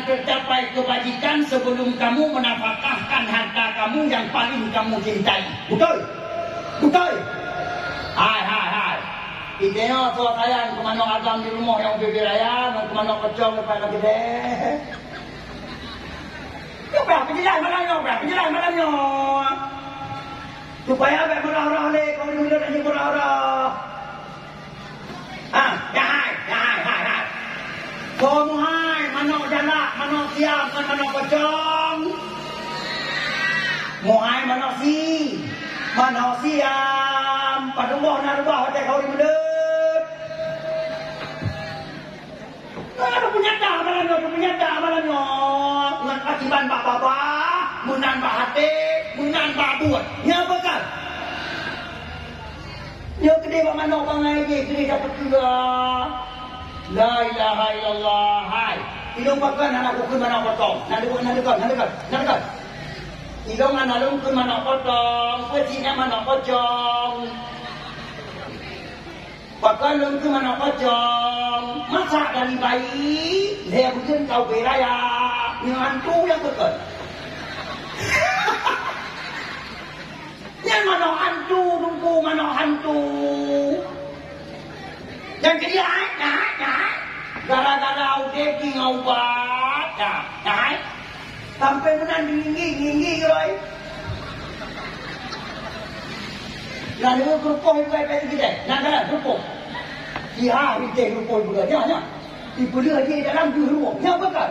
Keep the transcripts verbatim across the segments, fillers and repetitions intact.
Tercapai kebajikan sebelum kamu menafkahkan harta kamu yang paling kamu cintai. Betul? Betul? Hai, hai, hai. Kita nyoe tua sayang keu manok agam di rumoh nyang ubé-bé raya, ngon keu manok pocong leupah lagèe deh. Nyoe peugah peujeulaih malam nyoe, peugah peujeulaih malam nyoe. Supaya bèk meurah-rah lé, keu ureueng muda hana meurah-rah. Ha, hai, hai, hai, hai. Soe meuhai manok jalak, manok siam, ngon manok pocong? Meuhai manok si, manok siam. Padum boh na reubah watèe khauri meuleut. Nyoe peunyata malam nyoe, peunyata malam nyoe. Ngon pakiban bak babah, meunan bak até, meunan bak buet. Nyoe peugah. Nyoe keudéh bak manok bangai jih, keudéh dapeuet keugah. La ilaha illallah. Hai, ilôn pakon hana kukheun manok potong. Na deungon, na deungon, na deungon, na deungon. Ilôn hana lôn kheun manok potong, peue cit nyan manok pocong. Pakon lôn kheun manok pocong. Masak dari bayi, lhèe buleuen ka ubé raya. Nyoe hantu nyang pakon. Nyan manok hantu, Teungku, manok hantu. Nyang keu dia, eh, nah, nah. Gara-gara udép jih ngon ubat, nah, nah. Sampai meunan ginggi, ginggi, Roy. Lalu keureupoh ibu ai pèt gidai. Nah, nah, keureupoh. Iya, binteh keureupoh ibu ai. Nyoh, nyoh. Ipeuleueh jih dalam deuh rueng. Nyan peugah.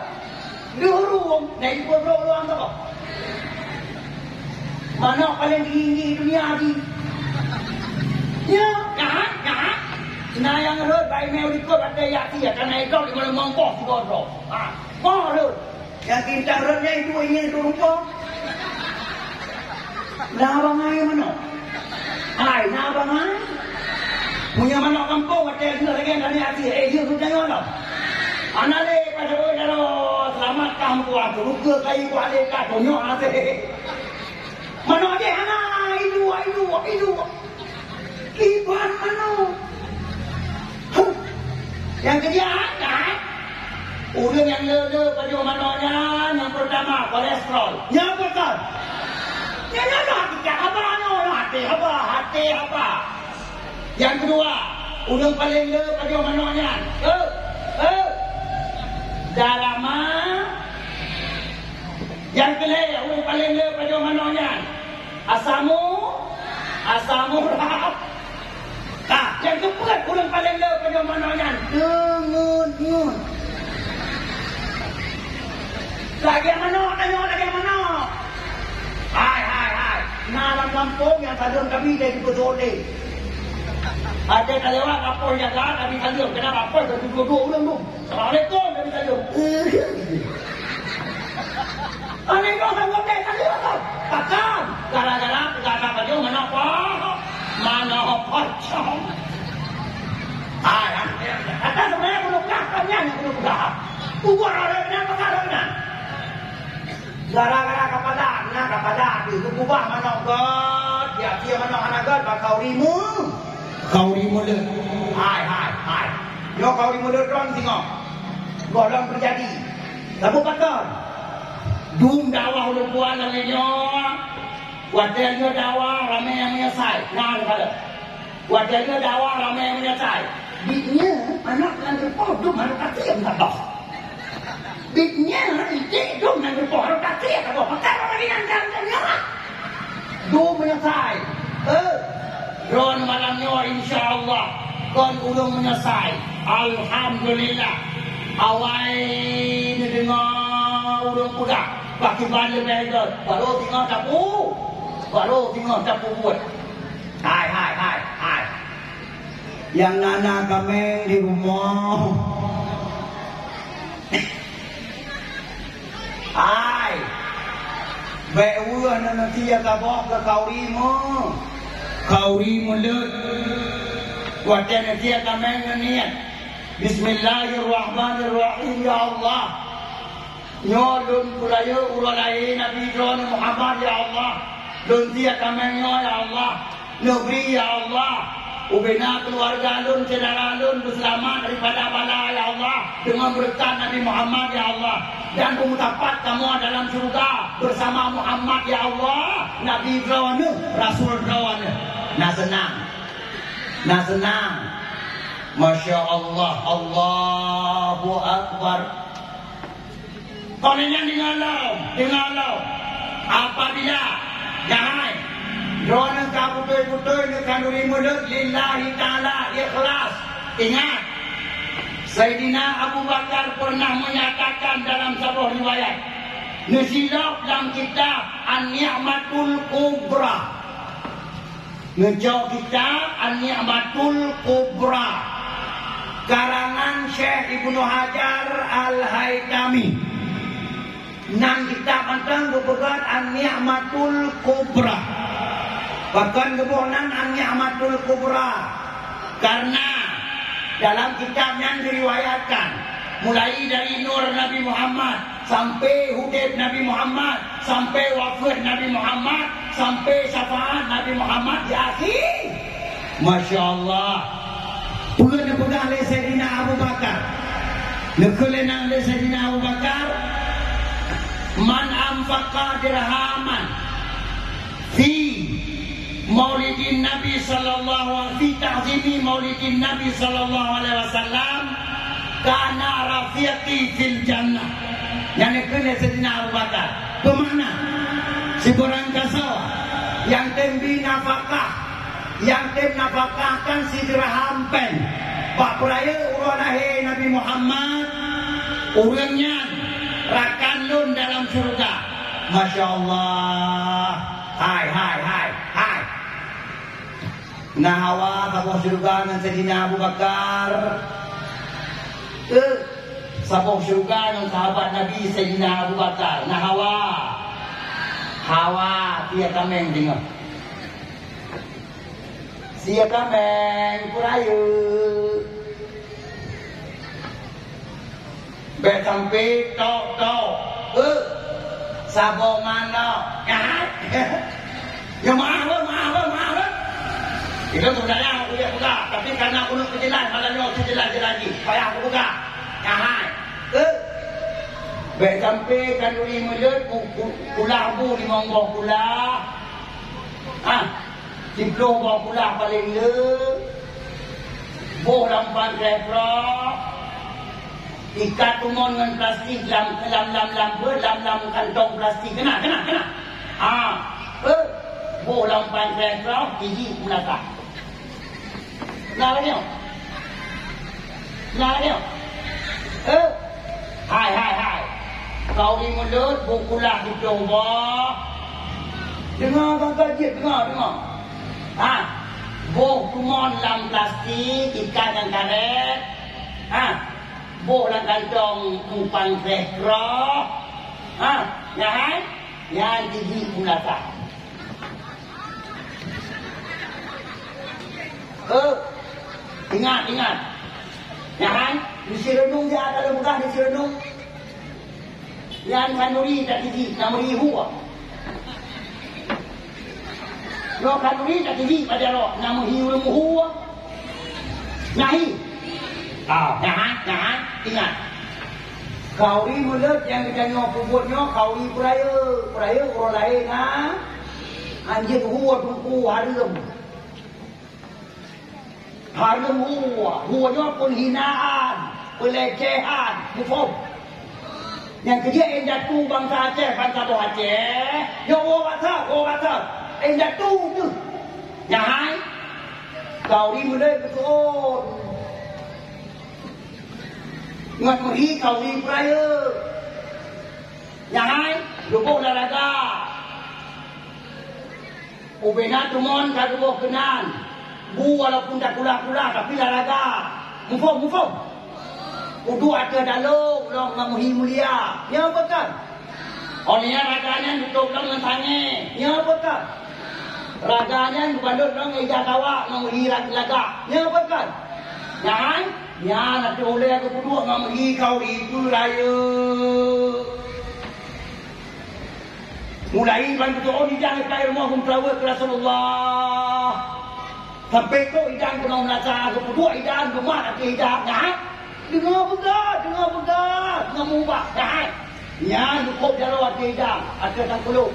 Deuh rueng, na ipeubloe-bloe saboh. Manok paleng tinggi dunia jih. Nyan, nyan, nyan. Na nyang rhot bak imeue likot watèe jak sie, ka na idong lima limong boh sigoe droe. Ha, boh rhot. Nyang bintang rhot nyan iduek inyeueng duek rupa. Na bangai manok. Hai, na bangai. Meunyoe manok gampông watèe lheueh lagèe nyan até, eh, lheueh geutanyoe lom. Hana lé pajoh daroe, seulamat kah meutuah, teurukeue kayu kuat lé kah, tonyok até. Manok jih hana, iduek, iduek, iduek. Kiban manok. Huh. Nyang keu dia, kan? Ureueng nyang le-le pajoh manok nyan, nyang peurtama, kolesterol. Nyang peukara. Nyan, nyan, nyan, até haba nyoe, até haba, até haba. Nyang keudua, ureueng paleng le pajoh manok nyan. Eh, eh. Darah ma. Nyang keulhèe, ureueng paleng le pajoh manok nyan. Asam u-, asam urat. Nah, nyang keupeuet ureueng paleng le pajoh manok nyan, teungeut-ngeut. Lagèe manok, tanyoe lagèe manok. Hai, hai, hai. Na lam gampông nyang saleuem kami dari Beutole. Ada ka lewat rapor jaga, kami saleuem. Kenapa? Rapor ka dua-dua ureueng tu. Assalamualaikum, Nabi Tanjung. Aneh kau sanggup deh, tadi apa? Takkan. Gara-gara peugah Tanjung mana apa? Mana apa, Cong? Ah, ya, ya, ya. Kata sebenarnya bunuh peugah, kan nyan yang bunuh peugah. Ubah orang kenapa kau kenapa? Gara-gara kapadan, na kapadan, geukubah manok gèt, ya, sia manok hana gèt, bak khauri meu-, khauri meuleuet. Hai, hai, hai. Nyoe khauri meuleuet droe singoh. Gohlom teujadi. Saboh pakon. Dum dakwah ulôn tuan lagèe nyoe. Watèe lheueh dakwah ramè nyang meunyeusai. Na lôn kalon. Watèe lheueh dakwah ramè meunyeusai. Bit nyoe manok lam rupoh dum harôh ka siem saboh. Bit nyan iték dum nyang rupoh harôh ka siem saboh. Maka orang inong dalam nyoe. Dum meunyeusai. Eh, droeneuh malam nyoe insya Allah kon ureueng meunyeusai. Alhamdulillah. Awai neudeungoe ureueng peugah, pakiban leubeh gèt. Baru singoh tapu. Baru singoh tapubuet. Hai, hai, hai, hai. Nyang na-na kaméng di rumoh. Hai. Bèk weueh neusie saboh keu khauri meu-, khauri meuleuet. Watèe neusie kaméng neuniet, "Bismillahirrahmanirrahim, ya Allah." Nyoe lôn peurayeuk uroe lahé Nabi Droeneuh Muhammad, ya Allah. Lôn sie kaméng nyoe, ya Allah. Neubri, ya Allah. Ubena keuluwarga lôn, syedara lôn beuseulamat daripada bala, ya Allah, deungon beureukat Nabi Muhammad, ya Allah, dan beumeusapat kamoe dalam syeuruga beusama Muhammad, ya Allah, Nabi Droeneueh, Rasul Droeneueh. Na seunang. Na seunang. Masya Allah, Allahu Akbar. Kon nyan deungoe lom, deungoe lom. Apabila, jahai, droeneueh ka beutôi-beutôi neukhanduri mulod lillahi ta'ala ikhlas, ingat, Saidina Abu Bakar pernah menyatakan dalam saboh riwayat, neusilop lam kitab An-Ni'matul Kubra. Neucok kitab An-Ni'matul Kubra, karangan Syekh Ibnu Hajar Al-Haitami. Nan kitab mantong geupeugah An-Ni'matul Kubra. Pakon geuboh nan An-Ni'matul Kubra? Karena dalam kitab nyan diriwayatkan, mulai dari nur Nabi Muhammad, sampai udeb Nabi Muhammad, sampai wafeuet Nabi Muhammad, sampai syafaat Nabi Muhammad di akhé. Masya Allah. Peue neupeugah lé Saidina Abu Bakar? Neukheun lé nan lé Saidina Abu Bakar, "Man anfaqa dirhaman fi maulidin Nabi sallallahu, fi ta'zimi maulidin Nabi sallallahu alaihi wasallam, kana rafiqi fil jannah." Nyan neukheun lé Saidina Abu Bakar. Peumakna, sibarang kasoe nyang tem bi nafakah, nyang tem nafakahkan sidirham péng bak peurayeuk uroe lahé Nabi Muhammad, ureuëng nyan rakan lôn dalam syeuruga. Masya Allah. Hai, hai, hai, hai. Na hawa saboh syeuruga ngon Saidina Abu Bakar? Eh, saboh syeuruga ngon sahabat Nabi Saidina Abu Bakar. Na hawa? Hawa, sie kaméng deungoe. Sie kaméng peurayeuk. Bék sampai tok-tok. Eh, saboh manok. Nyan. Ya, maaf, eh, maaf, eh, maaf, eh. Itu sebenarnya aku boleh peugah, tapi karena aku nak perjelas, malam ni aku jelas-jelas lagi. Payah aku peugah. Nyan. Eh. Bék sampai khanduri mulod, ku-, ku-, kulah bu limong boh kulah. Ah, siplôh boh kulah paléng le, boh lam pankréh troh, ikat tumon ngon plastik lam, lam, lam, lam, lam, lam kantong plastik. Keunan, keunan, keunan. Ah, eh, boh lam pankréh troh, tiji u meunasah. Na lagèe nyoe? Na lagèe nyoe? Eh? Hai, hai, hai. Khanduri mulod, bu kulah siplôh boh. Deungoe, bangka jeuet, deungoe, deungoe. Ha? Boh tumon lam plastik, ikat nyang karét. Ha? Boh lam kantong umpan kréh kroh. Ha? Nyan, hai? Nyan tiji u meunasah. Eh, ingat, ingat. Nyan, di Sireunong jak, ka lôn peugah di Sireunong. Nyan khanduri tatiji, na meuhi hue. Nyoe khanduri tatiji bak jaroe, na meuhi ureueng meuhue. Nyan hi. Ah, nyan, nyan, ingat. Khanduri mulod nyang geutanyoe peubuet nyoe khanduri peurayeuk, peurayeuk uroe lahé na. Anjeut hue teungku hareuem. Hareuem hue, hue nyoe peunghinaan, peulecehan, muphom. Nyang keujeuet indatu bansa Aceh, bansa boh Aceh, nyoe woe bak soe, woe bak soe, indatu teuh. Nyan hai, khanduri mulod beutôi. Ngon meuhi khanduri peurayeuk. Nyan hai, leuboh lam raga. Ubena tumon ka geuboh keunan. Bu walaupun takulah-kulah, tapi lam raga. Muphom, muphom. Uduk ateueh dalông lom ngon meuhi mulia. Nyoe beukan. Óh lheueh nyan raga nyan tutôp lom ngon sangè. Nyoe beukan. Raga nyan geubalot lom ija sawa ngon meuhi ra-, lagak. Nyoe beukan. Nyan, nyan ateueh ulèe geupeuduek ngon meuhi khanduri peurayeuk. Mulai ban geuteuôn ija ngon kayèe rumoh geumeuteuraweuet keu Rasulullah. Sampai tu idang keunoe meunasah, geupeuduek idang, geumat ateueh idang, nyan. Deungoe beugah, deungoe beugah, deungoe mubah, nyan. Nyan geukôb jaroe ateueh idang, ateueh tangkulôk,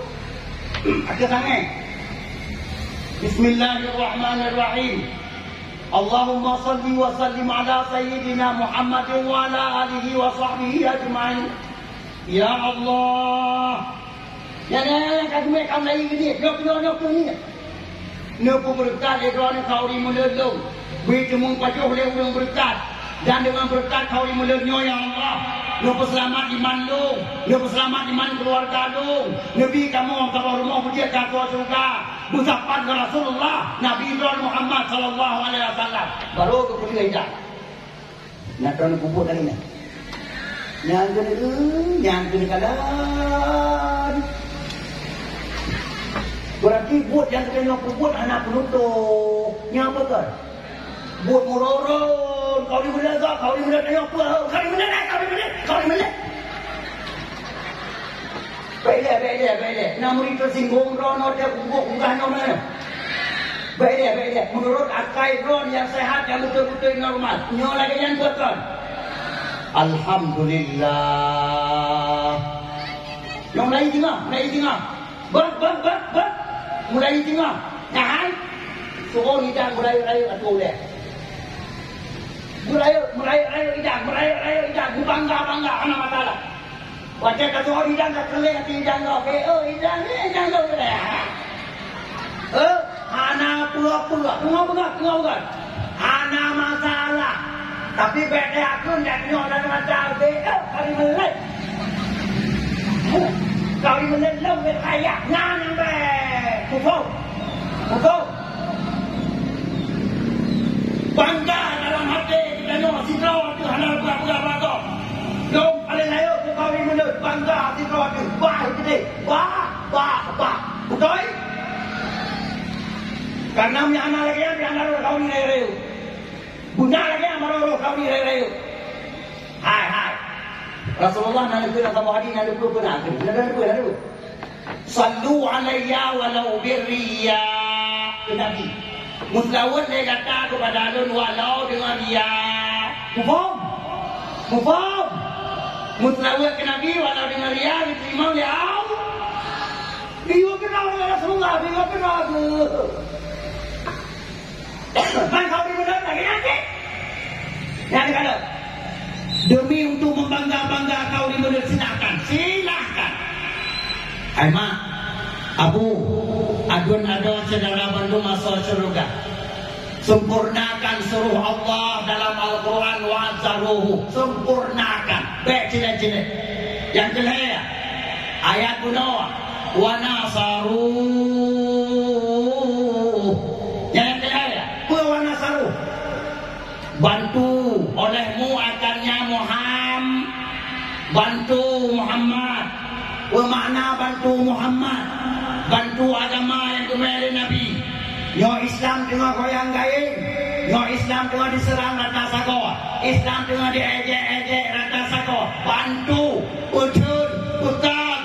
ateueh sangèe. Bismillahirrahmanirrahim. Allahumma shalli wa sallim ala sayyidina Muhammadin wa ala alihi wa sahbihi ajma'in. Ya Allah. Nyan, nyan, nyan, ka geumè kaum laén geuh nyoe, nyoe, nyoe, nyoe, nyoe. Neupeubeureukat lé Droeneuh khauri meuleuet lôn. Bri teumeung pajoh lé ureueng beureukat. Dan deungon beureukat khauri meuleuet nyoe, ya Allah, neupeuseulamat iman lôn, neupeuseulamat iman keuluwarga lôn, neubi kamoe saboh rumoh beujeuet keu syeuruga, beusapat ngon Rasulullah, Nabi droen Muhammad sallallahu alaihi wasallam. Barô geupeuleueh idang. Na droeneuh peubuet lagèe nyan. Nyan keuneuk, nyan keuneuk kalon. Beurati buet nyang keuneuk peubuet hana peunutôh. Nyan peue kon? Buet meuron-ron, khauri meuleuet, khauri meuleuet, nyoe peue, khauri meuleuet, khauri meuleuet, khauri meuleuet. Bèk ilèe, bèk ilèe, bèk ilèe. Na murit teusinggong droeneuh, watèe kubuet peugah nyoe meunan. Bèk ilèe, bèk ilèe. Meunurot akai droeneuh nyang seuhat, nyang beutôi-beutôi normal, nyoe lagèe nyan peue kon? Alhamdulillah. Nyoe mulai teungoh, mulai teungoh. Beuh, beuh, beuh, beuh. Mulai teungoh. Nyan hai. Suruh idang meurayeuk-rayeuk ateueh ulèe. Meurayeuk, meurayeuk-rayeuk idang, meurayeuk-rayeuk idang, meubangga-bangga, hana masalah. Watèe ka tuwoe idang, ka keuléng ateueh idang gob, "Eh, oh, idang, eh, idang gob." Eh, hana peue-peue, peungoh beungoh, peungoh beungoh. Hana masalah. Tapi bèk teuakheun jak nyoe dan mata, "Eh, oh, kali meulét." Kali meulét lom bèk raya, nyan nyang bèk. Pukul. Pukul. Bangga dalam até geutanyoe sidroe teuh hana peugah-peugah bak gob. Lom paléng rayeuk keu kawin meuleuet, bangga sidroe teuh. Bah, geude. Bah, bah, bah. Beutôi? Karena meunyo hana lagèe nyan, pih hana rôh kawin rayeuk-rayeuk. Beuna lagèe nyan, baru rôh kawin rayeuk-rayeuk. Hai, hai. Rasulullah na neukheun lam saboh hadis, na neukheun peue na? Na neukheun, na neukheun. "Sallu alayya walau birriya." Kheun Nabi, "Meuseulaweuet lé gata keupada lôn walau deungon riya." Muphom? Muphom? Meuseulaweuet keu Nabi walau deungon riya, geuteurimong lé Allah. Geuyue keunoe lé Rasulullah, geuyue keunoe geuh. Ban kawin meuleuet lagèe nyan cit. Nyan dikalon. Demi untuk membangga-bangga kawin meuleuet, silakan, silakan. Hai mak, abu, aduen adoe syedara bandum asoe syeuruga. Sempurnakan suruh Allah dalam Al-Quran, "Wa'azzaruhu." Sempurnakan. Bèk cilét-cilét. Nyang keu lhèe, ayat bunoe, "Wa nasaruh." Nyang keu lhèe, peue "Wa nasaruh"? Bantu olehmu akannya Muham-, bantu Muhammad. Peue makna bantu Muhammad? Bantu agama nyang geumè lé Nabi. Nyoe Islam teungoh goyang gaeng. Nyoe Islam teungoh diseurang rata sagoe. Islam teungoh diejek-ejek rata sagoe. Bantu, peutheun, peukong,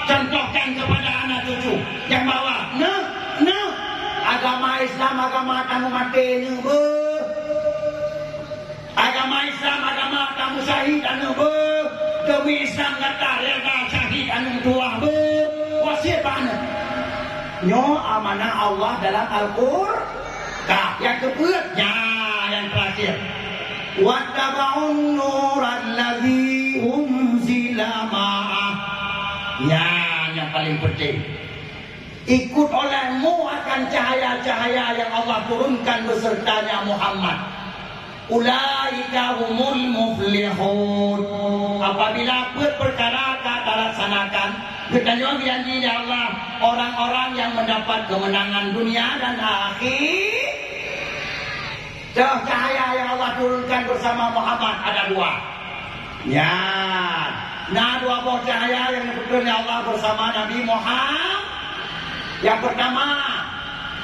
contohkan kepada anak cucu. Nyang bahwa, neuh, neuh, agama Islam agama tamu maté neuh beuh. Agama Islam agama tamu syahid aneuk beuh. Demi Islam gata reda syahid aneuk tuwah beuh. Wasiet bak aneuk. Nyoe amanah Allah dalam Al-Qur-, ka, nyang keupeuet, nyan nyang teurakhir. "Wattaba'un nural ladzi unzila ma'ah." Nyan nyang paleng penting. Ikut olehmu akan cahaya-cahaya yang Allah turunkan besertanya Muhammad. Ulaika humul muflihun. Apabila peuet peukara ka talaksanakan, geutanyoe geujanji lé Allah, orang-orang yang mendapat kemenangan dunia dan akhir. Cah-, cahaya yang Allah turunkan bersama Muhammad ada dua. Ya, na dua boh cahaya yang dipeutreun lé Allah bersama Nabi Muhammad. Yang pertama,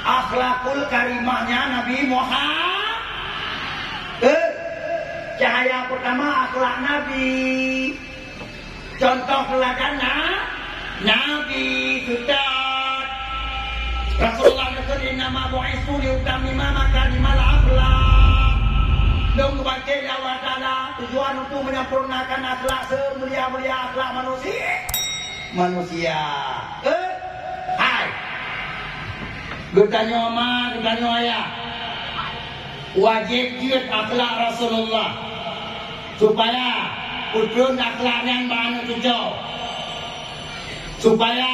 akhlakul karimahnya Nabi Muhammad. Eh, cahaya pertama akhlak Nabi. Contoh teuladan na-, Nabi, seutôt. Rasulullah Innama bu'istu liutammima makarimal akhlak. Lôn geubangkét lé Allah Taala tujuan untuk menyempurnakan akhlak seumulia-mulia akhlak manusia. Manusia. Eh? Hai. Geutanyoe ma, geutanyoe ayah. Wajéb jeuet akhlak Rasulullah. Supaya peutrön akhlak nyan bak aneuk cucoe. Supaya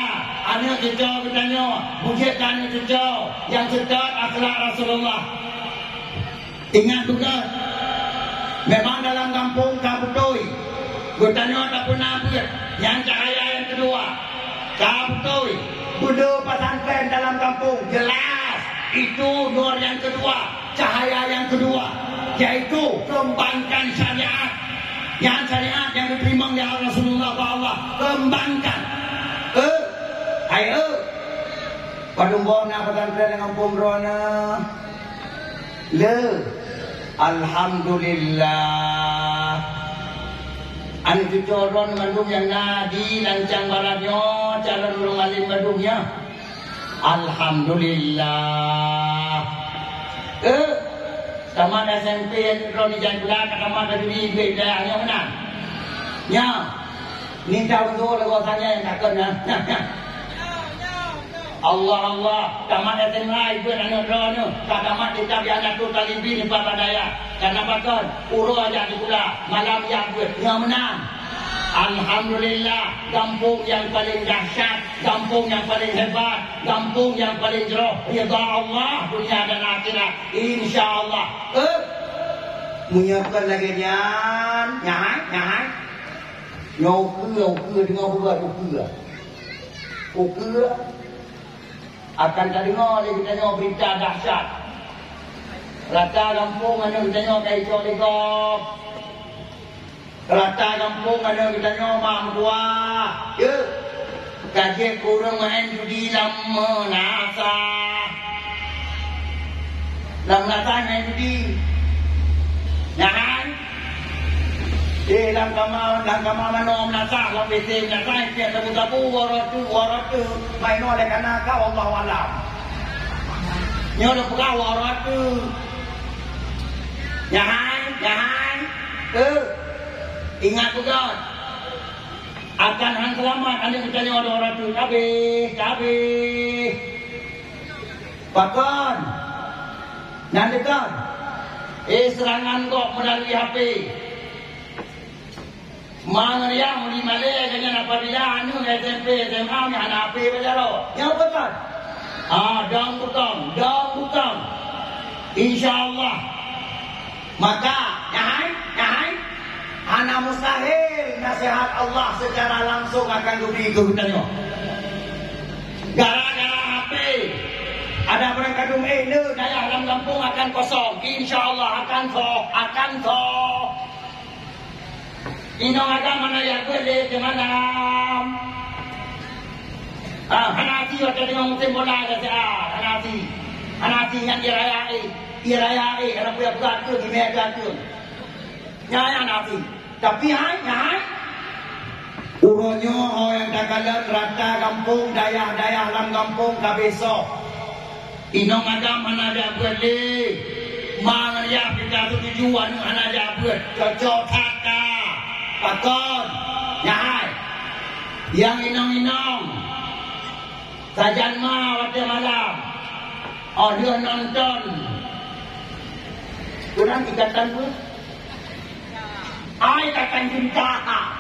aneuk cucoe geutanyoe beujeuet keu aneuk cucoe nyang seutôt akhlak Rasulullah. Ingat beugöt, memang dalam gampông ka beutôi, geutanyoe tapeuna beuet, nyan cahaya nyang keudua. Ka beutôi, beudôh pesantren dalam gampông, jelas itu nur nyang keudua. Cahaya nyang keudua, yaitu keumbangkan syariat. Nyan syariat nyang geuteurimong lé Rasulullah bak Allah, keumbangkan. Eh, hai eh. Padum boh na pesantren lam gampông droeneuh? Le. Alhamdulillah. Aneuk cucoe droeneuh mandum nyang na di Lancang Barat nyoe calon ureueng alim mandum nyan. Alhamdulillah. Eh, tamat S M P droeneuh di Jalan Pula, ka tamat dari di Hidayah nyoe meunan. Nyan. Ni tahu tu lagu tanya nyang takon nyan. Allah, Allah. Tamat S M A ibuet aneuk droeneuh. Ka tamat kitab I'anatul Talibin di Pabadaya. Karena pakon? Uroe jak sikula, malam jak beuet. Nyoe meunan. Alhamdulillah, gampông nyang paling dahsyat, gampông nyang paling hebat, gampông nyang paling jroh, ridha Allah dunia dan akhirat. Insya Allah. Eh, meunyoe kon lagèe nyan, nyan, nyan. Nyoe ukeue, ukeue, deungoe beugöt ukeue. Ukeue. Akan tadeungoe lé geutanyoe beurita dahsyat. Rata gampông aneuk geutanyoe ka icok lé gob. Rata gampông aneuk geutanyoe mak meutuah. Yeuh. Ka jeuet keu ureueng maén judi lam meunasah. Lam meunasah maén judi. Nyan. Eh, lam kama, lam kama manoe meunasah, lam WC meunasah, ipiak sabu-sabu, uroe teuk, uroe teuk, mainoe lé kana ka, wallahu alam. Nyoe lôn peugah uroe teuk. Nyan, nyan. Eh, ingat beugöt. Akan han seulamat aneuk geutanyoe uroe teuk. Ka abéh, ka abéh. Pakon? Nyan deukon. Eh, seurangan gob meulalui H P. Ma ngon yah meuli malèe, lagèe nyan apabila aneuk S M P, S M A meuhana H P bak jaroe. Nyan pakon? Ah, dong bukon, dong bukon. Insya Allah. Maka, nyan hai, nyan hai. Hana mustahil naseuhat Allah seucara langsông akan geubri keu geutanyoe. Gara-gara H P, adak barangkadum, eh, le dayah lam gampông akan kosong. Insya Allah akan soh, akan soh. Inong agam hana jak beuet lé seumalam. Ah, hana até watèe teungoh musém bola, hana até. Hana até nyan ie raya, eh. Ie raya, eh, hana peue-peue até, di meja até. Nyan, nyan hana até. Tapi hai, nyan hai. Uroe nyoe ho nyang takalon rata gampông, dayah-dayah lam gampông ka abéh soh. Inong agam hana jak beuet lé. Ma ngon yah pih ka seutuju aneuk hana jak beuet. Cocok that ka. Pakon? Nyan hai. Nyang inong-inong. Sajan ma watèe malam. Oh, lheueh nonton. Kurang ikatan beuet. Ai ka tanjong taha.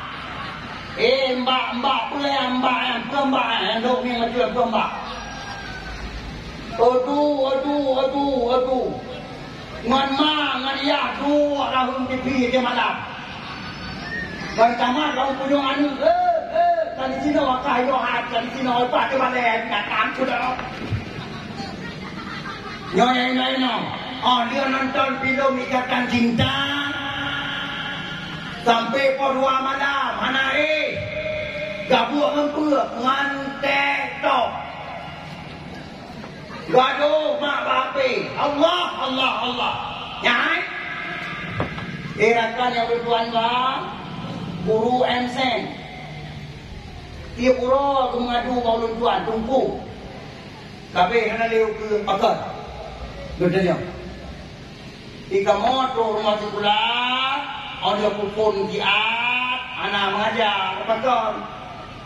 Eh, mbak, mbak, peue ya, mbak, ya, peue mbak, ya, lok ni macam peue mbak. Aduh, aduh, aduh, aduh. Ngon ma, ngon yah, duek lahom T V di malam. Ngon tamat, lahom punyueng aneuk, eh, eh, tadi sinoe, wakah yohat, tadi sinoe, pah, cuba lé, nak takut dah. Nyoe nyang inoe-inoe. Oh, lheueh nonton filem Ikatan Cinta sampai poh dua malam, hana éh. Gabuek ngon peue? Ngon TikTok. Gadoh mak bak H P. Allah, Allah, Allah. Nyan hai. Eh, rakan nyang ulôn tuan ba, guru M Sen. Tiep uroe geumeungadu ngon ulôn tuan, Teungku. Tapi hana lé ukeue pakon. Beutôi nyoe. Di kamoe trok rumoh sikula, óh lheueh pukon siat, hana mengajar, pakon.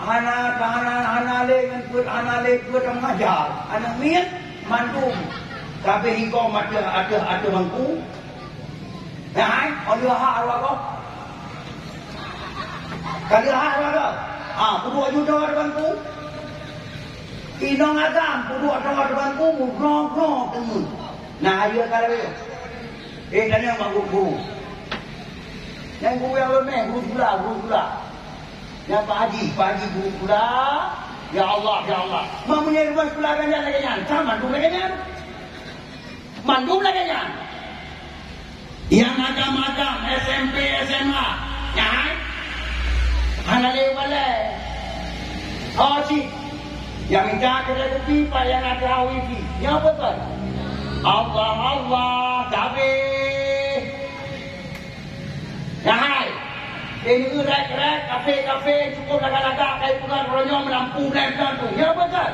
Hana, hana, hana lé ngon peuet, hana lé peuet mengajar. Aneuk miet mandum. Tapi hingga mata ateueh, ateueh bangku. Nah, hai, óh lheueh ha ruagoe. Ka lheueh ha ruagoe. Ah, peuduek juta di bangku. Inong agam, peuduek juta di bangku, mugroe-groe teungeut. Nah, ayo ka lheueh. Eh, tanya mak guru. Nyang guru nyang leumeh, guru sikula, guru sikula. Nyang Pak Haji, Pak Haji guru sikula. Ya Allah, ya Allah. Mak meunyoe rumoh sikula ganjang lagèe nyan, sama tu lagèe nyan. Mandum lagèe nyan. Nyang agam-agam S M P, S M A, nyan hana lé balèe. Oh, cit. Nyang mita keudè kupi, pat nyang na wifi. Nyoe beutôi. Allah, Allah, sabe. Nyan hai. Deungon rèk-rèk, kafé-kafé, cukup lagak-lagak, kai peugah uroe nyoe meulampu blém-blém tu. Ya, beutôi.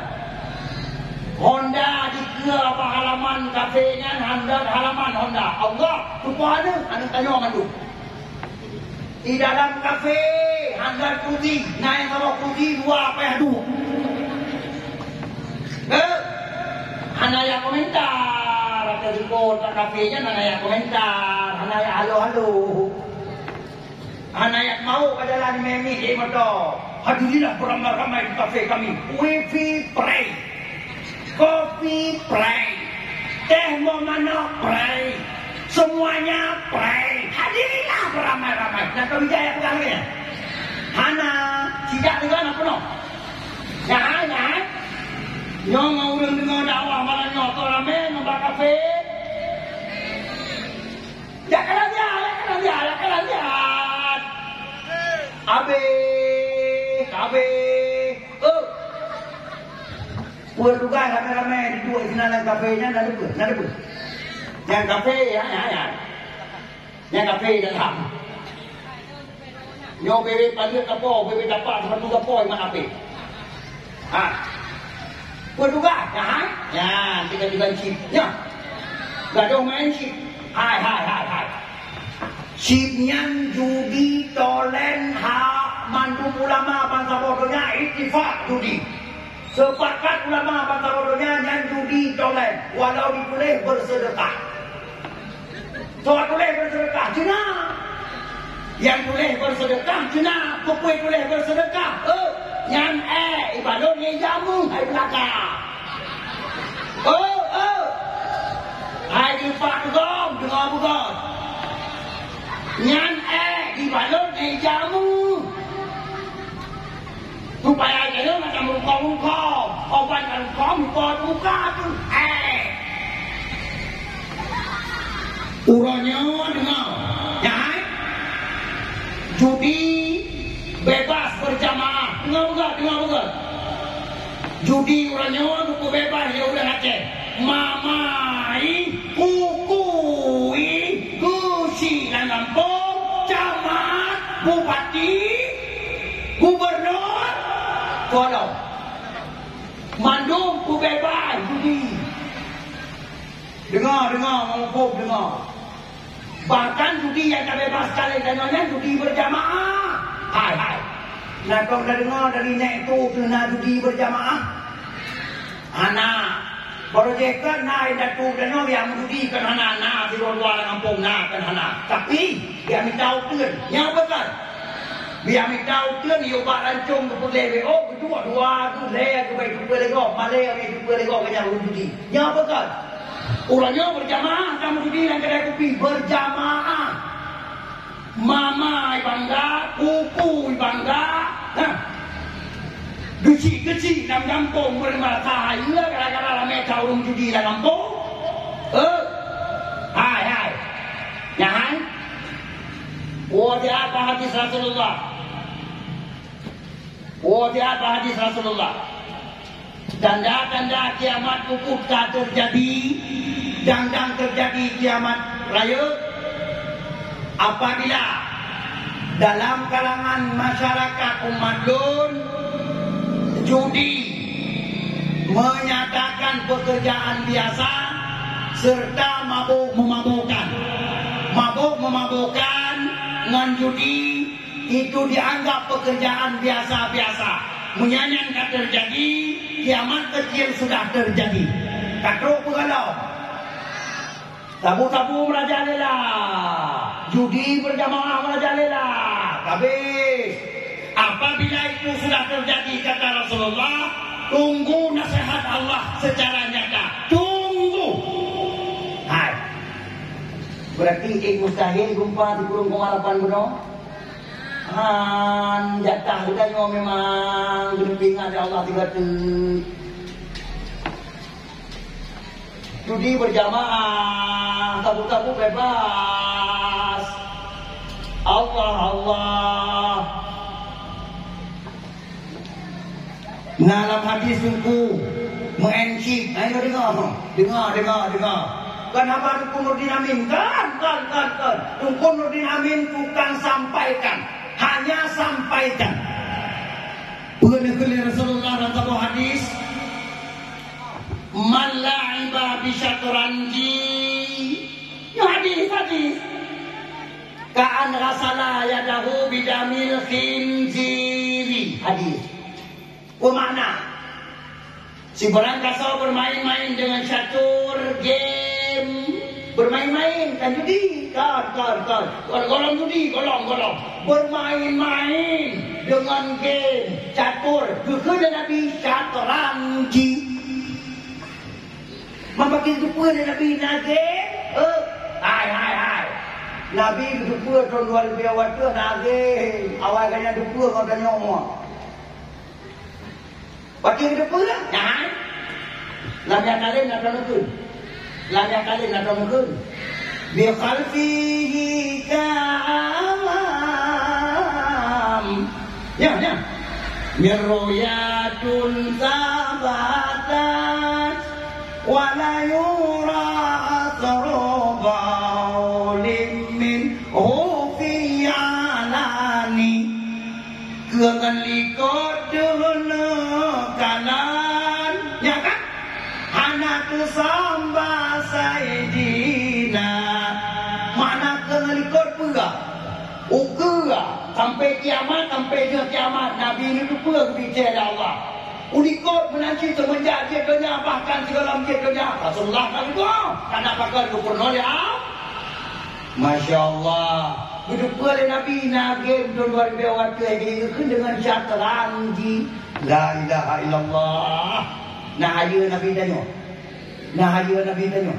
Honda dikeue bak halaman kafé nyan, handot halaman Honda. Allah, tumpah aneuk, aneuk tanyoe mandum. Di dalam kafé, handot kursi, na nyang saboh kursi, dua payah duek. Eh, hana jak komentar, ateueh jipot bak kafé nyan hana jak komentar, hana jak halo-halo. Hana jak mawök bak jalan mé-mé, eh, moto. Hadirilah beramai-ramai di kafe kami. Wifi free. Kopi free. Teh mau manok free. Semuanya free. Hadirilah beramai-ramai. Dan kami jaya pegang ni. Hana, sijak dengan apa noh? Nyan, nyan. Nyoe ngon ureueng deungoe dakwah malam nyoe, toh ramé ngon bak kafe. Jak kalon siat, jak kalon siat, jak kalon siat. Abéh, abéh. Oh. Peue tugaih ramé-ramé duek sinan lam kafe nyan, na deupeue, na deupeue. Nyang kafe, ya, ya, ya. Nyang kafe dalam. Nyoe bebe paneuk gapo, bebe dapat sepatu gapo, iman ape. Ha. Petugas, ya, ha? Ya, tiga-tiga chip. Ya. Gadoh main chip. Hai, hai, hai, hai. Chip nyan judi tolen ha mandum ulama bansaboh donya ittifak judi. Sepakat ulama bansaboh donya nyan judi tolen, walau dituléh bersedekah. Soe tuléh bersedekah? Cina. Nyang tuléh bersedekah Cina. Peue tuléh bersedekah? Eh, nyan ék ibalot ngon jamu hai beulaka. Oh, oh. Hai geumpa keugom, deungoe beugom. Nyan ék ibalot ngon jamu. Supaya jadi macam rukok-rukok. Obat rukok, rukok buka tu. Eh. Uroe nyoe deungoe, ya, hai? Judi bebas berjamaah. Deungoe beugah, deungoe beugah. Judi uroe nyoe geupeu bebas lé ureueng Aceh. Mamai, kukui, geuchik lam gampông, camat, bupati, gubernur, kolom. Mandum peubeubaih judi. Deungoe, deungoe, muphom deungoe. Bahkan judi nyang ka beubaih sekalé tanyoe nyan judi beurjamaah. Hai, hai. Na tom na deungoe dari nèk tu keuh na judi beurjamaah? Hana. Barô jih kan na indatu tanyoe nyang meujudi kan hana, na sidua-dua lam gampông na kan hana. Tapi, nyang mita uteuen, nyang beutôi. Nyang mita uteuen yue bak rancong geupeulheueh W O, geuduek dua, geuh lhèe, geubai teupeu lé gob, malèe geubai teupeu lé gob, geunyang ureueng judi. Nyang beutôi. Uroe nyoe beurjamaah ka meujudi lam keudè kupi, beurjamaah. Mama bangga, pupu bangga, nah. Geuchik-geuchik lam gampông meureumbasa hayeue gara-gara ramé that ureueng judi lam gampông. Eh, hai, hai. Nyan hai. Woe siat bak hadis Rasulullah. Woe siat bak hadis Rasulullah. Tanda-tanda kiamat pukuk ka teujadi, dan dang teujadi kiamat rayeuk apabila dalam kalangan masyarakat umat lôn judi menyatakan Pekerjaan biasa serta mabôk memabôkkan. Mabôk memabôkkan ngon judi itu dianggap pekerjaan biasa-biasa. Meunyo nyan ka teujadi, kiamat kecil sudah teujadi. Ka trôk peue gohlom? Sabu-sabu meurajalela, judi berjamaah meurajalela, habis. Apabila itu sudah terjadi, kata Rasulullah, tunggu nasihat Allah secara nyata. Tunggu. Hai. Berarti eh mustahil gempa di kurung koma lapan bunoe. Han, jatah geutanyoe memang geupeuingat lé Allah tiga teuk. Judi berjamaah, sabu-sabu bebas. Allah, Allah. Na lam hadis Teungku, meu'en cit. Ayo deungoe, deungoe, deungoe, deungoe. Kon haba Teungku Nurdin Amin. Kon, kon, kon, kon. Teungku Nurdin Amin tukang sampaikan. Hanya sampaikan. Peue neukheun lé Rasulullah lam saboh hadis? "Man la'iba bisyatranji." Nyoe hadis, hadis. "Ka'an ghasala yadahu bidamil khinziri." Hadis. Peue makna? Sibarang gasoe bermain-main dengan catur, game, bermain-main, kan judi, kan, kan, kan. Gol-, golom judi, golom, golom. Bermain-main dengan game, catur. Geukheun lé Nabi, syatranji. Maka geuteupeue lé Nabi na game, eh, hai, hai, hai. Nabi geuteupeue thôn dua ribu dua puluh na game. Awai gobnyan teupeue ngon tanyoe. Watèe geuteupeue, nyan. Lam Yakalin na droeneuh kheun. Lam Yakalin na droeneuh kheun. Bi khalfihi ka'am. Nyan, nyan. Mirruyatun sabatat. Wa la yura athru baulim minhu fi alani. Keu ngon likot deuh neukalon, nyan kan? Hana teusamba Saidina. Makna keu ngon likot peue? Ukeue, sampai kiamat, sampai deuh kiamat, Nabi neuteupeue geubicée lé Allah. U likot meunan cit seumeunjak jeuet donya, bahkan sigohlom jeuet donya, Rasulullah ka geudong, kana pakon geupurunoe lé Allah. Masya Allah. Geuteupeue lé Nabi na game thôn dua ribu dua puluh, geukheun deungon syatranji. La ilaha illallah. Na hayeue Nabi tanyoe. Na hayeue Nabi tanyoe.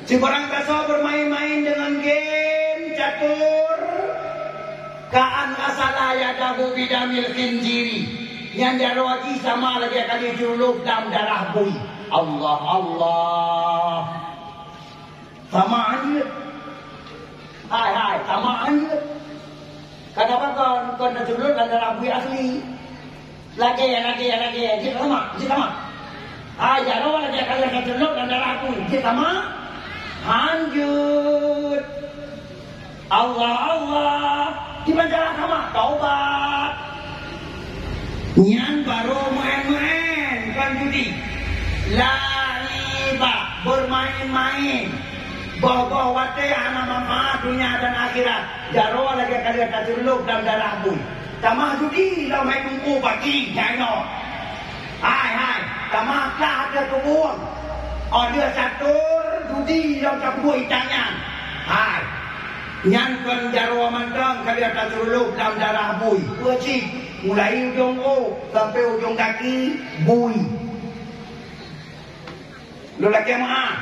Sibarang gasoe bermain-main dengan game catur, ka'an ghasala yadahu bidamil khinziri. Nyan jaroe jih sama lagèe ka geuceulup lam darah bui. Allah, Allah. Sama jeuet. Hai, hai, sama jeuet. Kadang kon, kon teuceulup lam darah bui asli. Lagèe, lagèe, lagèe, jeuet sama, jeuet sama. Hai, jaroe lagèe ka geuceulup lam darah bui, jeuet sama. Han jeuet. Allah, Allah, kiban cara sama, taubat. Nyan barô meu'en-meu'en, kon judi. La'iba, bermain-main. Boh-boh watèe hana manfaat dunia dan akhirat. Jaroe lagèe ka lheueh teuceulup lam darah bui. Tamah judi lom hai Teungku paki nyan nyoe. Hai, hai, tamah plah ateueh keubông. Óh lheueh catur, judi lom tapeubuet itan nyan. Hai. Nyan kon jaroe mantong ka lheueh teuceulup lam darah bui. Peue cit? Mulai ujong ôk sampai ujong gaki, bui. Lôn lakèe meu'ah.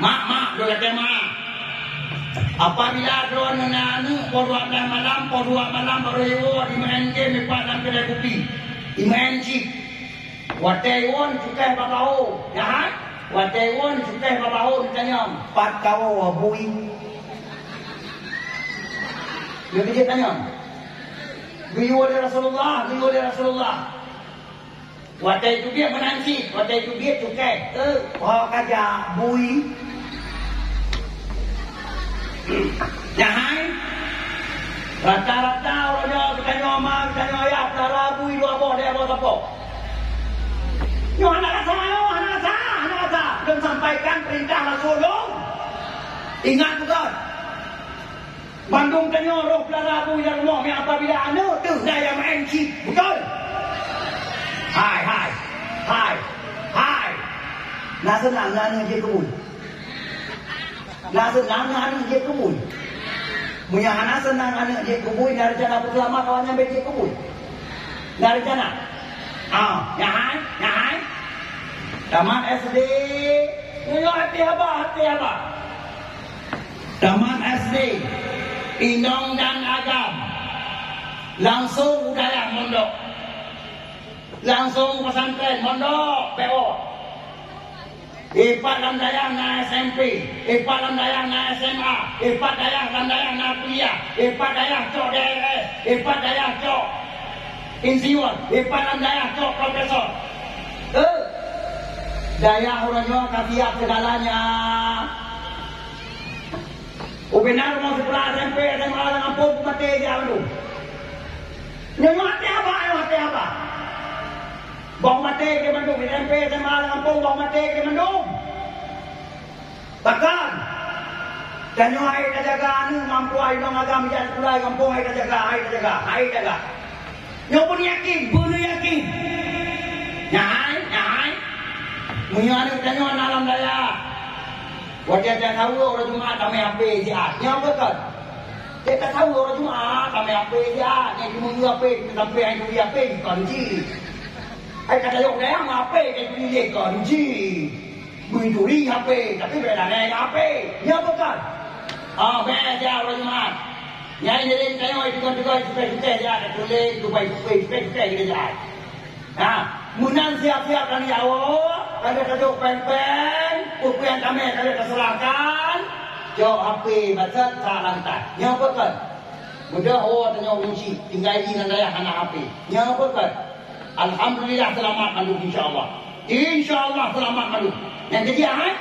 Mak, mak, lôn lakèe meu'ah. Apabila droeneuh na aneuk poh dua blaih malam, poh dua malam barô iwoe, imeu'en game dipat lam keudè kupi. Imeu'en cit. Watèe iwoe cukai bak kawô. Nyan hai? Watèe iwoe cukai bak kawô, neutanyong, "Pat kawô, bui?" Nyan jih tanyong. Geuyue lé Rasulullah, geuyue lé Rasulullah. Watèe teubiet meunan cit, watèe teubiet cukai. Eh, ho ka jak bui. Nyan hai. Rata-rata uroe nyoe geutanyoe ma, geutanyoe ayah, pelara bui dua boh, dua boh sapo. Nyoe hana rasa, nyoe hana rasa, hana rasa. Ingat beutôi. Bandum tanyoe roh peulara bu lam rumoh, meuapabila aneuk teuh na nyang meu'en cit. Beutôi? Hai, hai. Hai. Hai. Na seunang na aneuk jeuet keu bui? Na seunang na aneuk jeuet keu bui? Meunyoe hana seunang aneuk jeuet keu bui, na reuncana peuseulamat awaknyan bék jeuet keu bui? Na reuncana? Ah, nyan hai, nyan hai. Tamat S D, nyoe até haba, até haba. Tamat S D, inong dan agam, langsong u dayah mondok. Langsong u pesantren, mondok, P O. Ipat lam dayah na S M P, ipat lam dayah na S M A, ipat dayah lam dayah na kuliah, ipat dayah cok D R S, ipat dayah cok insinyur, ipat lam dayah cok profesor. Eh, dayah uroe nyoe ka siap segalanya. Ubena rumoh sikola S M P, S M A lam gampông peumaté siat mandum. Nyoe nyoe até haba, nyoe até haba. Boh maté keu mandum, S M P, S M A lam gampông, boh maté keu mandum. Pakon? Tanyoe hai tajaga aneuk, mampu hai nong agam jak sikula gampông, hai tajaga, hai tajaga, hai tajaga. Nyoe pun yakin, beuneuyakin. Nyan hai, nyan hai. Meunyoe aneuk tanyoe na lam dayah, watée tasaweue uroe Jumat tamé H P siat. Nyoe beutôi. Watée tasaweue uroe Jumat tamé H P siat. Nyang jimeungeue H P, sampai hai turi H P dikon cit. Hai ka tayok dayah meuhai H P, ka turi lé kon cit. Meuturi H P, tapi beda ngai H P. Nyoe beutôi. Ah, beda uroe Jumat. Nyang jadi tanyoe teugoi-teugoi sukses-sukses jak, tuléh, tupai-tupai, sukses-sukses kita jak. Nah, meunan siap-siap dan ya Allah, kada tajok péng-péng, peue-peue nyang tamé kada taseurahkan, cok H P bacut sa lantai. Nyoe beutôi. Mudah oh tanyoe ureueng chik, tinggai di nan dayah hana H P. Nyoe beutôi. Alhamdulillah seulamat mandum insya Allah. Insya Allah seulamat mandum. Nyang keujiak, hai?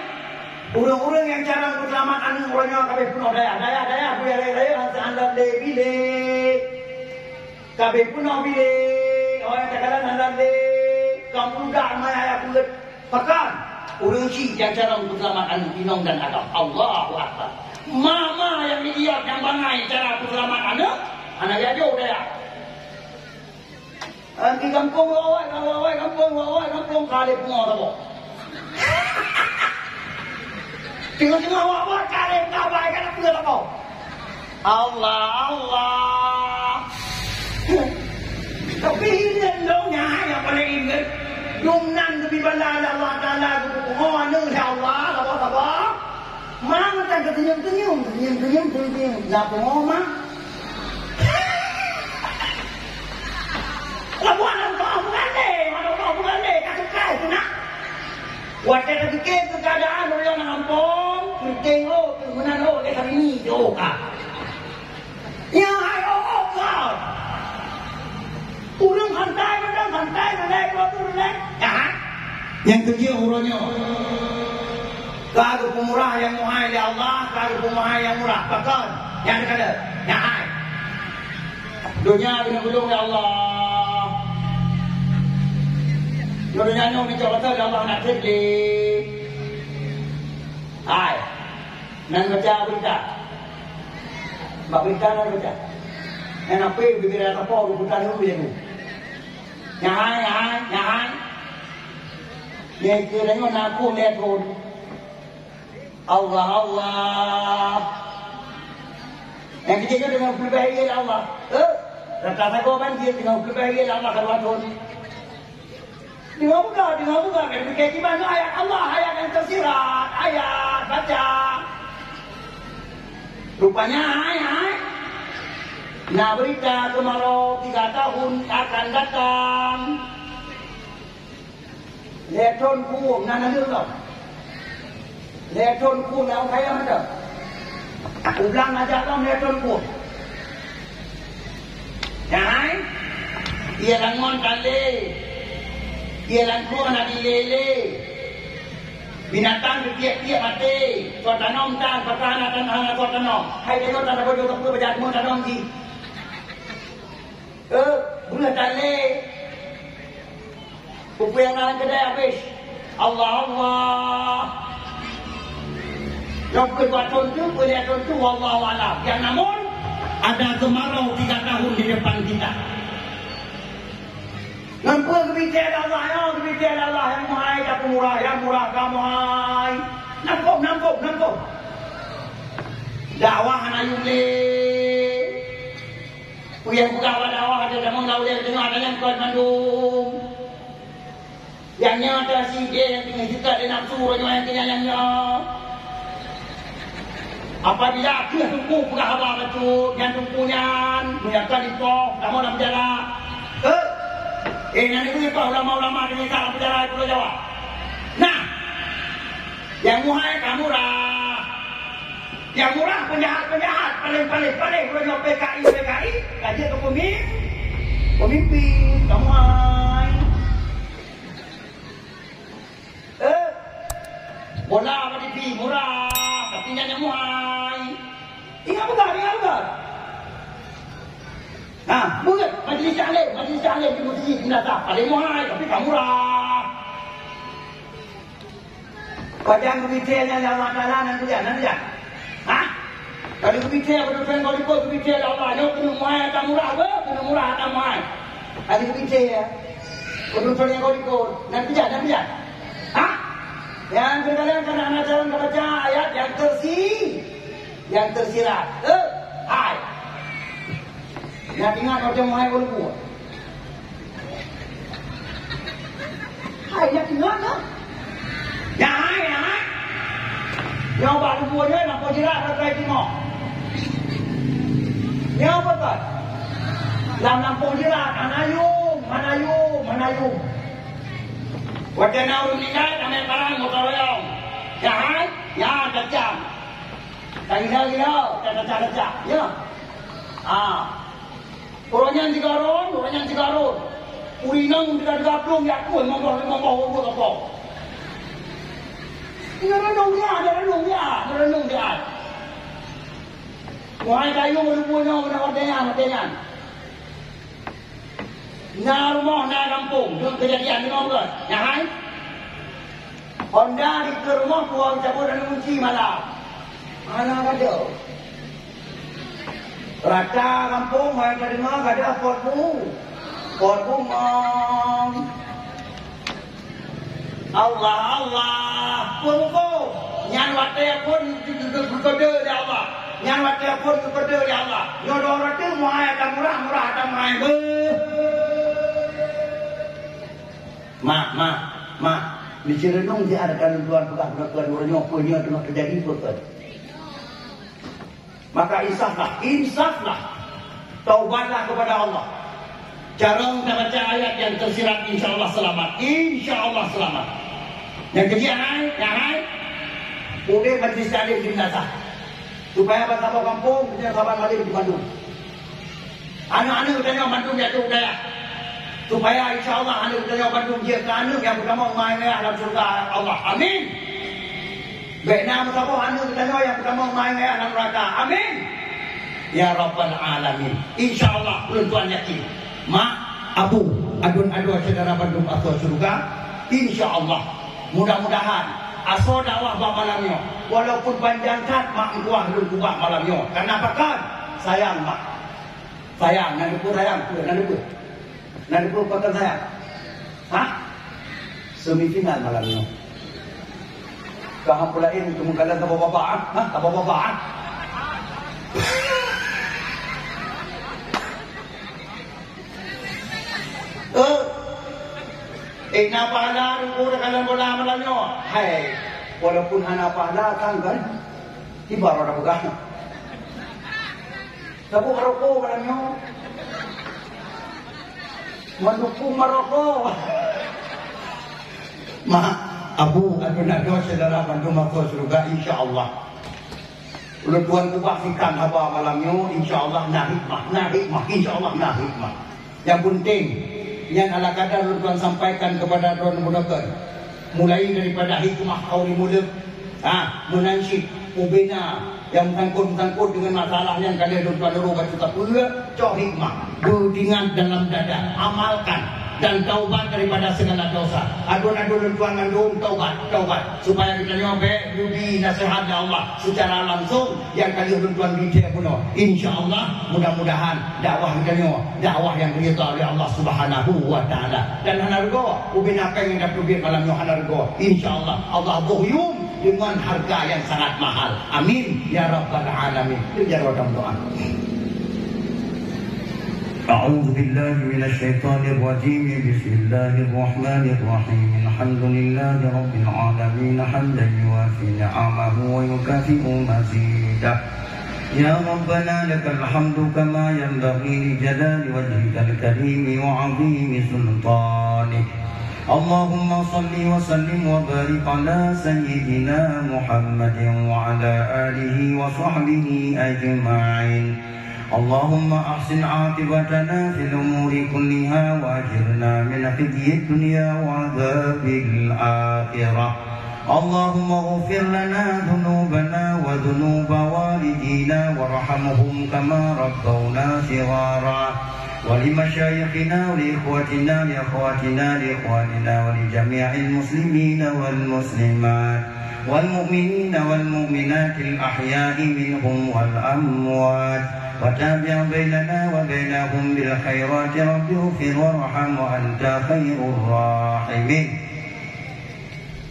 Ureueng-ureueng nyang carông peuseulamat aneuk uroe nyoe ka abéh peunoh dayah. Dayah-dayah, bui raya-raya, hana lé bilék. Ka abéh peunoh bilék, awaknyan takalon hana lé, ka muda maya peuet. Pakon? Ureueng chik nyang carông peuseulamat aneuk inong dan agam. Allahu Akbar. Ma-ma nyang idiot nyang bangai cara peuseulamat aneuk, hana jajoe dayah. Di gampông awai, awai gampông, awai gampông, ka lheueh pungo saboh. Teungoh-teungoh awak buet ka lheueh ka bai, ka na peue saboh. Allah, Allah. Tapi ingat dong, nyan nyang paling ingat. Dum nan geubri bala lé Allah Taala geupeupungo aneuk, ya Allah, saboh-saboh. Ma mata geuteunyum-teunyum, teunyum-teunyum, teunyum-teunyum. Na pungo ma. Labuan Allah meugandé, mana Allah meugandé, ka sukses tu nak. Watée tapike keu keuadaan ureueng lam gampông, peuting oh, meunan oh, lagée Syahrini, jok ka. Nyan hai oh, oh, God. Ureueng santai mantong, santai, santai, dua puluh menit. Ya. Nyang keujeuet uroe nyoe. Ka geupeumurah nyang meuhai lé Allah, ka geupeumeuhai nyang murah. Pakon? Nyang teuka. Nyang hai. Donya keuneuk gulong lé Allah. Nyoe donya nyoe neucok bacut lé Allah, hana treb lé. Hai. Nan baca beurita. Bak beurita nan baca. Nyan apui bibir raya sapo, ruputan ulu ya tu. Nyang hai, nyang hai, nyang hai. Nyang keu tanyoe na aku lhèe thon. Allah, Allah. Nyang keu jih nyoe teungoh peuleubaih lé Allah. Eh, rata sagoe ban jih teungoh peuleubaih lé Allah ka dua thon. Deungoe buka, deungoe buka, kan pike kiban ayat Allah, ayat nyang teusirat, ayat baca. Rupanya, hai, hai. Na beurita keumarô tiga tahun akan datang. Lhèe thon phôn na naleueng lom. Lhèe thon phôn na kaya mantong. U blang na jak lom lhèe thon phôn. Nyan hai, ie lam ngon tan lé. Ie lam krueng na dilé-lé. Binatang geutiek-tiek maté. Soe tanom tan, pakon hana tan, hana soe tanom. Hai tanyoe tan, saboh joh sapeue bajak deungon tanom jih. Eh, beureuh tan lé. Peue-peue nyang na lam keudè habéh. Allah, Allah. Dua puluh dua thon tu, peuliah thon tu, wallahu a'lam. Yang namun, ada kemarau tiga tahun di depan kita. Ngon peue geubitée lé Allah, ya, geubitée lé Allah nyang meuhai ka peumurah, nyang murah ka meuhai. Nangkôb, nangkôb, nangkôb. Dakwah hana yum lé. Peue nyang peugah bak dakwah, ada tamong lam ulée teungoh, ada nyang kon mandum. Nyang nyoe ata sideh nyang teungoh jeuet lé nafsu uroe nyoe nyang keunyan nyang nyoe. Apabila kheueh teungku peugah haba bacut, nyan teungku nyan, meunyoe ka dipoh, tamong lam penjara. Eh, eh, nyan dibri poh ulama-ulama di lam penjara di Pulo Jawa. Nah, nyang meuhai ka murah. Nyang murah penjahat-penjahat, paléng-paléng, paléng uroe nyoe P K I, P K I, ka jeuet keu peumi-, peumimpin, ka meuhai. Eh, bola bak T V murah, tapi nyan nyang meuhai. Ingat beutôi, ingat beutôi. Nah, beutôi, majlis taklim, majlis taklim di meuseujid, di madrasah, paléng meuhai, tapi ka murah. Pajan geubitée nyan lé Allah Taala, nan peujah, nan peujah. Hah? Ka lheueh geubitée, beutôi-beutôi ngon lipôt geubitée lé Allah, nyoe keuneuk meuhai ata murah, beuh, keuneuk murah ata meuhai. Ka lheueh geubitée, ya. Beutôi-beutôi ngon lipôt, nan peujah, nan peujah. Hah? Nyang keudua kali, karena aneuk jalan ka baca ayat nyang teusi-, nyang teusirat. Eh, hai. Nyang ingat watée meuhai ulôn buet. Hai, nyan teungoh, nyan. Nyan hai, nyan hai. Nyoe bak lubue nyoe lampôh jeurat rot-rot timoh. Nyoe beutôi. Lam lampôh jeurat hana yum, hana yum, hana yum. Watée na ureuëng meuninggai, tamé parang gotong royong. Nyan hai, nyan tajam. Tagila-gila, tacah-tacah. Ya. Ah. Uroe nyan sigoe rot, uroe nyan sigoe rot. Ureuëng inong teuka-teuka plueng jak kheun, monggoh, monggoh, ureuëng kapok. Nyan renung dia, nyan renung dia, nyan renung dia. Meuhai kayue lubue nyoe, meunan watée nyan, watée nyan. Na rumoh, na gampông, deuek keujadian deungoe beutôi. Nyan hai. Honda dikeue rumoh, tuha geucabot aneuk gunci malam. Hana gadoh. Rata gampông, hai tadeungoe gadoh pot bu. Pot bu mong. Allah, Allah, peue muphom? Nyan watée phon geu-, geu-, geu-, geukeudeuh lé Allah. Nyan watée phon geukeudeuh lé Allah. Nyoe dua ratus meuhai ata murah, murah ata meuhai beuh. Mak, mak, mak, neuceureunong siat ata lôn tuan peugah keunoe keunoe uroe nyoe peue nyoe teungoh teujadi peue keuh. Maka insaflah, insaflah. Taubatlah kepada Allah. Carông tabaca ayat nyang teusirat, insya Allah selamat. Insya Allah selamat. Nyang keujeuet hai, nyang hai. Udeb majlis taklim di madrasah. Supaya bansaboh gampông, kita saban malém di Bandung. Aneuk-aneuk geutanyoe bandum jatuh dayah. Supaya insya Allah aneuk geutanyoe bandum jeuet keu aneuk nyang peutamong ma nyang meuayah lam syeuruga Allah. Amin. Bék na meusaboh aneuk geutanyoe nyang peutamong ma nyang meuayah lam neuraka. Amin. Ya Rabbal Alamin. Insya Allah, ulôn tuan yakin. Mak, abu, aduen adoe syedara bandum asoe syeuruga. Insya Allah. Mudah-mudahan asoe dakwah bak malam nyoe, walaupun panjang that, mak meutuah lôn keubah malam nyoe. Karena pakon? Sayang mak. Sayang, na neupeu sayang, na neupeu. Na neupeu pakon sayang. Hah? Semifinal malam nyoe. Ka han peue laén, keu meukalan saboh babah, ah. Hah? Saboh babah, ah. Eh. Eh, na pahala ruku dalam bola malam nyoe. Hai. Walaupun hana pahala, kan, kan? Tiba roda peugah. Saboh rokok malam nyoe. Mendukung merokok. Mak, abu, aduen adoe syedara bandum asoe syeuruga, insya Allah. Ulôn tuan ubah sikang haba malam nyoe, insya Allah na hikmah, na hikmah, insya Allah na hikmah. Nyang peunteng, nyan ala kadar lôn tuan sampaikan keupada droeneuh bunoe. Mulai daripada hikmah kauli muleuek, ha, meunan cit, ubena nyang meusangkot-meusangkot deungon masalah nyang ka lheueh lôn tuan uroe bacut sapeue, cok hikmah, beuingat dalam dada, amalkan. dan taubat daripada segala dosa. Adun-adun lôn tuan mandum taubat, taubat, supaya geutanyoe bèk geubri naseuhat lé Allah secara langsung nyang ka lheueh lôn tuan bri thèe bunoe. Insya Allah, mudah-mudahan dakwah geutanyoe dakwah nyang ridha lé Allah Subhanahu wa Taala. Dan hana rugoe, ubena pèng nyang ka teubiet malam nyoe hana rugoe. Insya Allah, Allah boh yum deungon hareuga nyang sangat mahal. Amin ya rabbal alamin. Itu jaroe dalam doa. أعوذ بالله من الشيطان الرجيم. بسم الله الرحمن الرحيم. الحمد لله رب العالمين، حمدا يوافي نعمه ويكافئ مزيده. يا ربنا لك الحمد كما ينبغي لجلال وجهك الكريم وعظيم سلطانك. اللهم صل وسلم وبارك على سيدنا محمد وعلى آله وصحبه أجمعين. اللهم أحسن عاقبتنا في الأمور كلها وأجرنا من خزي الدنيا وعذاب الآخرة. اللهم اغفر لنا ذنوبنا وذنوب والدينا وارحمهم كما ربونا صغارا. ولمشايخنا ولإخوتنا لأخواتنا لإخواننا ولجميع المسلمين والمسلمات والمؤمنين والمؤمنات الأحياء منهم والأموات. وتابع بيننا وبينهم بالخيرات رب اغفر وارحم وأنت خير الراحمين.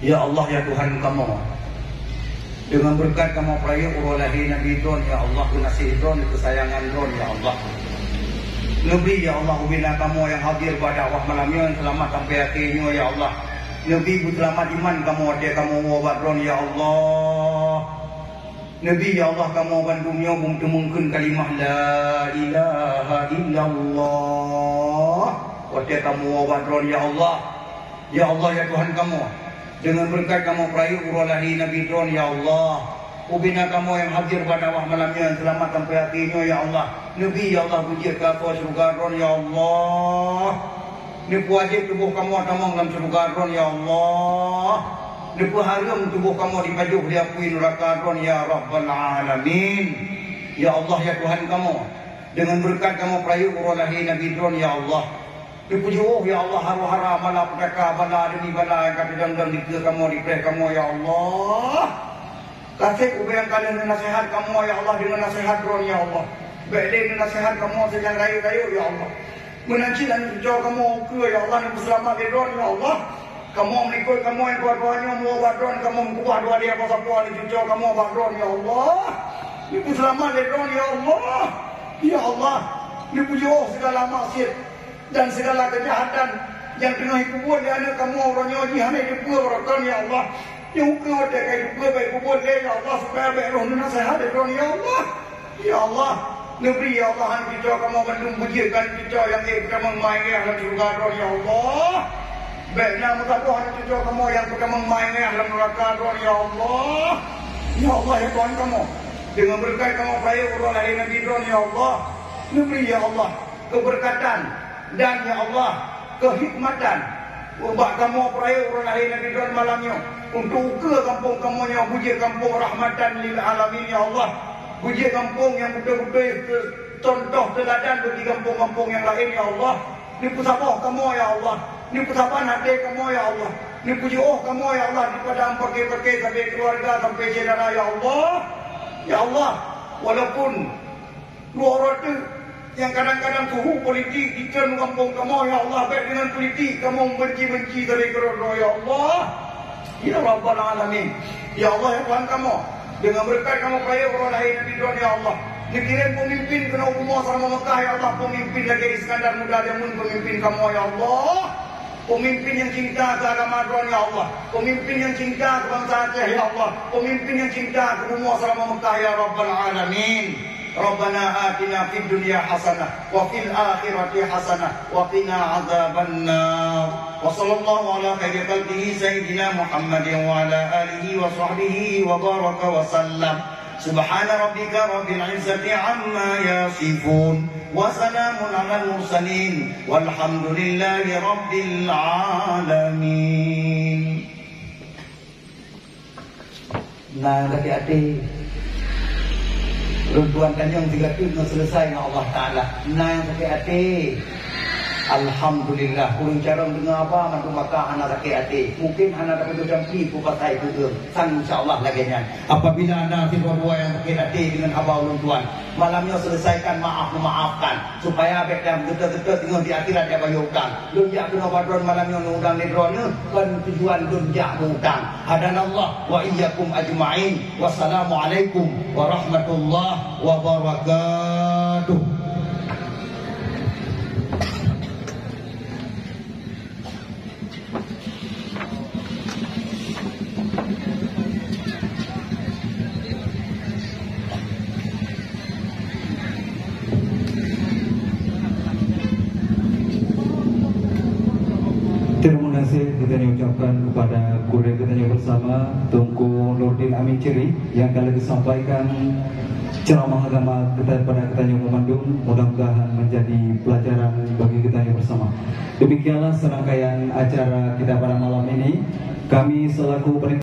Ya Allah, ya Tuhan kamoe, deungon beureukat kamoe peurayeuk uroe lahé Nabi Droen, ya Allah, geunaséh Droen, keusayangan Droen, ya Allah. Neubri, ya Allah, ubena kamoe nyang hadir bak dakwah malam nyoe seulamat sampai akhé nyoe, ya Allah. Neubri beuseulamat iman kamoe watée kamoe woe bak Droen, ya Allah. Neubri, ya Allah, kamoe bandum nyoe beumeuteumongkeun kalimah la ilaha illallah watée kamoe woe bak Droen, ya Allah. Ya Allah, ya Tuhan kamoe, deungon beureukat kamoe peurayeuk uroe lahé Nabi Droen, ya Allah, ubena kamoe nyang hadir bak dakwah malam nyoe seulamat sampai akhé nyoe, ya Allah. Neubri, ya Allah, beujeuet keu asoe syeuruga Droen, ya Allah. Neupeuwajéb tuboh kamoe tamong lam syeuruga Droen, ya Allah. Neupeuhareuem tuboh kamoe jipajoh di apui nuraka Droen, ya Rabbal Alamin. Ya Allah, ya Tuhan kamoe, deungon beureukat kamoe peurayeuk uroe lahé Nabi Droen, ya Allah. Neupeujiôh, ya Allah, haro-hara, malapetaka, bala demi bala nyang ka teudong-dong dikeue kamoe, dipreh kamoe, ya Allah. Ka sép ubé nyang ka lheueh neunaseuhat kamoe, ya Allah, deungon naseuhat Droen, ya Allah. Bèk lé neunaseuhat kamoe seunyang rayeuk-rayeuk, ya Allah. Meunan cit neucucoe kamoe ukeue, ya Allah, neupeuseulamat lé Droen, ya Allah. Kamoe meulikot kamoe nyang tuha-tuha nyoe meuwoe bak Droen, kamoe meukeubah dua lé sapo-sapo neucucoe kamoe bak Droen, ya Allah. Neupeuseulamat lé Droen, ya Allah. Ya Allah, neupeujiôh sigala maksiet dan sigala keujahatan nyang teungoh jipeubuet lé aneuk kamoe uroe nyoe jih hana jiteupeue bak Droen, ya Allah. Nyang ukeue watée ka jiteupeue bak jipeubuet lé, ya Allah, supaya bèk roh neunaseuhat lé Droen, ya Allah. Ya Allah, neubri, ya Allah, aneuk cucoe kamoe bandum beujeuet keu aneuk cucoe nyang ék peutamong ma ingéh lam syeuruga Droen, ya Allah. Bèk na meusaboh aneuk cucoe kamoe nyang peutamong ma ingéh lam nuraka Droen, ya Allah. Ya Allah, ya Tuhan kamoe, deungon beureukat kamoe peurayeuk uroe lahé Nabi Droen, ya Allah. Neubri, ya Allah, keubeureukatan dan, ya Allah, keuhikmatan ubak kamoe peurayeuk uroe lahé Nabi Droen malam nyoe, untuk ukeue gampông kamoe nyoe beujeuet gampông rahmatan lil alamin, ya Allah. Beujeuet gampông nyang beutôi-beutôi contoh teuladan bagi gampông-gampông nyang laén, ya Allah. Neupeusaboh kamoe, ya Allah. Neupeusaban até kamoe, ya Allah. Neupeujiôh kamoe, ya Allah, daripada meupaké-paké sabe keuluwarga sampai syedara, ya Allah. Ya Allah, walaupun dua uroe teuk nyang kadang-kadang suhu politik jitreun u gampông kamoe, ya Allah, bèk deungon politik kamoe meubenci-benci sabe keudroe-droe, ya Allah. Ya Rabbal Alamin. Ya Allah, ya Tuhan kamoe, deungon beureukat kamoe peurayeuk uroe lahé Nabi Droen, ya Allah, neukirém peumimpin keunoe u bumoe Seuramoe Meukah, ya Allah, peumimpin lagèe Iskandar Muda jameun peumimpin kamoe, ya Allah. Peumimpin nyang cinta keu agama Droen, ya Allah. Peumimpin nyang cinta keu bansa Aceh, ya Allah. Peumimpin nyang cinta keu bumoe Seuramoe Meukah, ya Rabbal Alamin. Rabbana atina fid dunya hasanah wa fil akhirati hasanah wa qina adzabannar. Wa sallallahu ala khairi khalqihi sayyidina Muhammadin wa ala alihi wa sahbihi wa baraka wa sallam. Subhana rabbika rabbil izzati amma yasifun. Wa salamun alal mursalin. Walhamdulillahi rabbil alamin. Na nyang sakét até. Lôn tuan tanyong siga teuk ngon selesai ngon Allah Taala. Na nyang sakét até. Alhamdulillah, ureuëng carông deungoe haba mandum maka hana sakét até. Mungkin hana tapeuduek jampi peue pasai keueung. Sang insya Allah lagée nyan. Apabila na sidroe-droe nyang sakét até deungon haba ulôn tuan, malam nyoe selesaikan maaf memaafkan, supaya bék dan geutot-geutot deungon di akhirat jak bayeue utang. Lôn jak keunoe padron malam nyoe neudang lé droeneuh, kon tujuan lôn jak meuutang. Hadanallah wa iyyakum ajma'in. Wassalamualaikum warahmatullahi wabarakatuh. Terima kasih kita ucapkan kepada guru kita bersama, Teungku Nurdin Amin Cheri, yang akan lagi sampaikan ceramah agama kita pada kita yang memandung. Mudah-mudahan menjadi pelajaran bagi kita yang bersama. Demikianlah serangkaian acara kita pada malam ini. Kami selaku penikmat